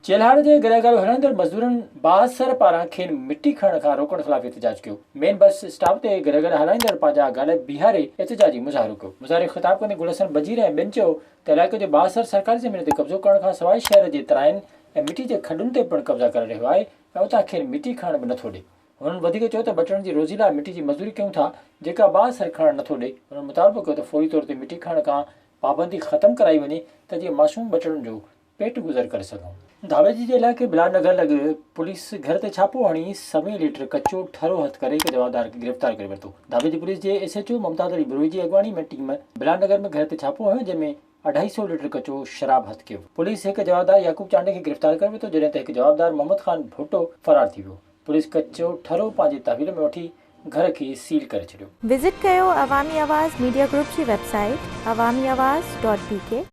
چيلهار جي گرهگارو هلائيندڙ مزدورن بااثر پاران کين مٽي کڻڻ کان روڪڻ خلاف احتجاج ڪيو. مين بس اسٽاپ تي گرهگارا هلائيندڙ پنهنجا گاڏا بيهاري احتجاجي مظاهرو ڪيو. مظاهري کي خطاب ڪندي گل حسن بجير ۽ ٻين چيو ته علائقي جو بااثر سرڪاري زمين تي قبضو ڪرڻ کان سواء شهر جي ترائين ۽ مٽي جي کڏن تي پڻ قبضا ڪري رهيو آهي ۽ اتان کين مٽي کڻڻ به نٿو ڏي. هنن وڌيڪ چيو ته ٻچڙن جي روزي لاء مٽي جي مزدوري ڪيون ٿا جيڪا بااثر کڻڻ نٿو ڏي. هنن مطالبو ڪيو ته فوري طور تي مٽي کڻڻ کان پابندي ختم ڪرائي وڃي ته جيئن معصوم ٻچڙن جو پيٽ گذر ڪري سگهون. ڌاٻيجي جي علائقي بلال نگر لڳ پوليس گهر تي ڇاپو هڻي سوين ليٽر ڪچو ٺرو هٿ ڪري هڪ جوابدار کي گرفتار ڪري ورتو. ڌاٻيجي پوليس جي S H O Mumtaz Ali Brohi جي اڳواڻي ۾ ٽيم بلال نگر ۾ گهر تي ڇاپو هنيو جنهن ۾ اڍائي سئو ليٽر ڪچو شراب هٿ ڪيو. پوليس هڪ جوابدار يعقوب چانڊيي کي گرفتار ڪري ورتو جڏهن ته هڪ جوابدار محمد خان ڀٽو فرار ٿي ويو. پوليس ڪچو ٺرو پنهنجي تحويل ۾ وٺي گهر کي سيل ڪري ڇڏيو. وزٽ ڪيو عوامي آواز ميڊيا گروپ جي website Awami Awaz dot B K.